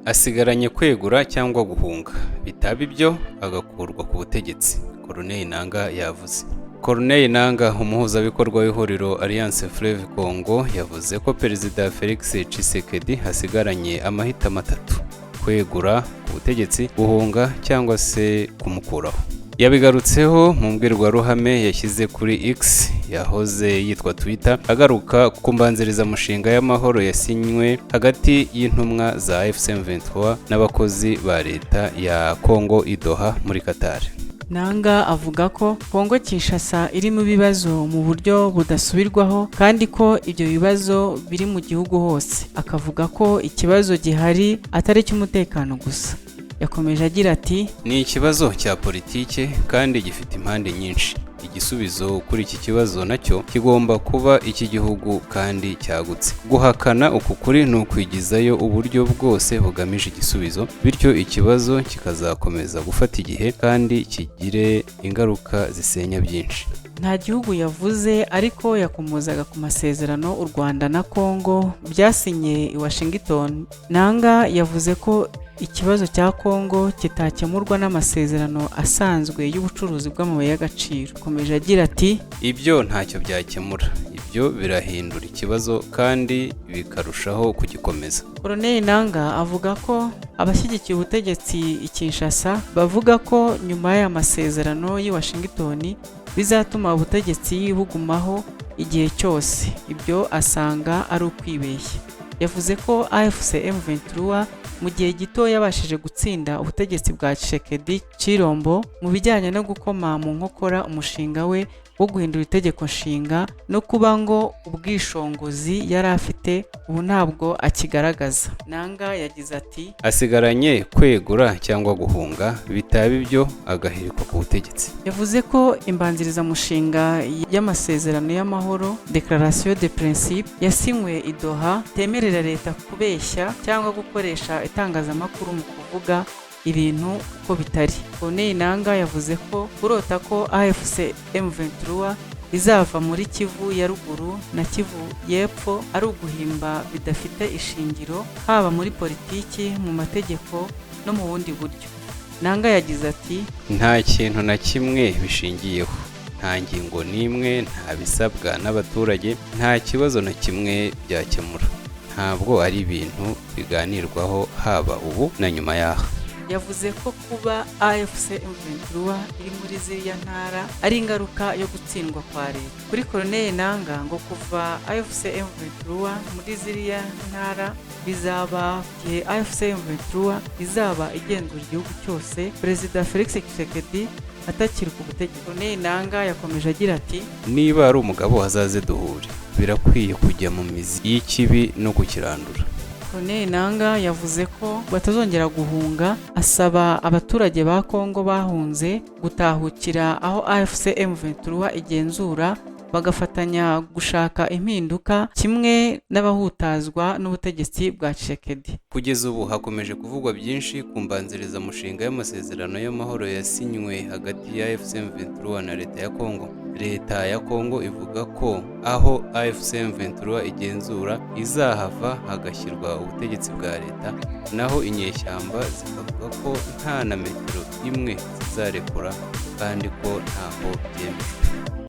Asigaranye kwegura cyangwa guhunga, bitaba ibyo agakurwa ku butegetsi, Corneille Nangaa yavuze. Corneille Nangaa, umuhuzabikorwa w'ihuriro Alliance Fleuve Congo, yavuze ko Perezida Felix Tshisekedi asigaranye amahitamo atatu: kwegura ku butegetsi, guhunga cyangwa se kumukuraho. Yabigarutseho mu mbwirwaruhame yashyize kuri X, yahoze yitwa Twitter, agaruka ku mbanzirizamushinga y'amahoro yasinywe hagati y'intumwa za AFC M23 n'abakozi ba leta ya Congo i Doha muri Qatar. Nangaa avuga ko Kongo Kinshasa irimo ibibazo mu buryo budasubirwaho kandi ko ibyo bibazo biri mu gihugu hose, akavuga ko ikibazo gihari atari icy'umutekano gusa. Yakomeje agira ati: Ni ikibazo cya politike kandi gifite impande nyinshi. Igisubizo kuri iki kibazo nacyo kigomba kuba icy'igihugu kandi cyagutse. Guhakana uku kuri ni ukwigizayo uburyo bwose bugamije igisubizo, bityo ikibazo kikazakomeza gufata igihe kandi kigire ingaruka zisenya byinshi. Nta gihugu yavuze, ariko yakomozaga ku masezerano u Rwanda na Congo byasinye i Washington. Nangaa yavuze ko ikibazo cya Congo kitakemurwa n'amasezerano asanzwe y'ubucuruzi bw'amabuye y'agaciro. Akomeje agira ati: Ibyo ntacyo byakemura, ibyo birahindura ikibazo kandi bikarushaho kugikomeza. Corneille Nangaa avuga ko abashyigikiye ubutegetsi i Kinshasa bavuga ko nyuma y'aya masezerano y'i Washington bizatuma ubutegetsi bugumaho igihe cyose. Ibyo asanga ari ukwibeshya. Yavuze ko AFC M23 mu gihe gito yabashije gutsinda ubutegetsi bwa Tshisekedi Tshilombo mu bijyanye no gukoma mu nkokora umushinga we wo guhindura itegeko nshinga, no kuba ngo ubwishongozi yari afite ubu ntabwo akigaragaza. Nangaa yagize ati: Asigaranye kwegura cyangwa guhunga, bitaba ibyo agahirikwa ku butegetsi. Yavuze ko imbanzirizamushinga y'amasezerano y'amahoro, Déclaration de principe, yasinywe i Doha itemerera leta kubeshya cyangwa gukoresha itangazamakuru mu kuvuga ibintu uko bitari. Corneille Nangaa yavuze ko kurota ko AFC M23 izava muri Kivu ya Ruguru na Kivu y'Epfo ari uguhimba bidafite ishingiro, haba muri politiki, mu mategeko no mu bundi buryo. Nangaa yagize ati: Nta kintu na kimwe bishingiyeho, nta ngingo n'imwe, nta bisabwa n'abaturage, nta kibazo na kimwe byakemura. Ntabwo ari ibintu biganirwaho, haba ubu na nyuma y'aha. Yavuze ko kuba AFC M23 iri muri ziriya ntara ari ingaruka yo gutsindwa kwa leta. Kuri Corneille Nangaa, ngo kuva AFC M23 muri ziriya ntara bizaba igihe AFC M23 izaba igenzura igihugu cyose, Perezida Felix Tshisekedi atakiri ku butegetsi. Corneille Nangaa yakomeje agira ati: Niba ari umugabo azaze duhure. Birakwiye kujya mu mizi y'ikibi no kukirandura. Corneille Nangaa yavuze ko batazongera guhunga, asaba abaturage ba Kongo bahunze gutahukira aho AFC M23 igenzura, bagafatanya gushaka impinduka kimwe n'abahutazwa n'ubutegetsi bwa Tshisekedi. Kugeza ubu hakomeje kuvugwa byinshi ku mbanzirizamushinga y'amasezerano y'amahoro yasinywe hagati ya AFC M23 na leta ya Congo. Leta ya Congo ivuga ko aho AFC M23 igenzura izahava hagashyirwa ubutegetsi bwa leta, naho inyeshyamba zikavuga ko nta na metero imwe zizarekura kandi ko ntaho byemejwe.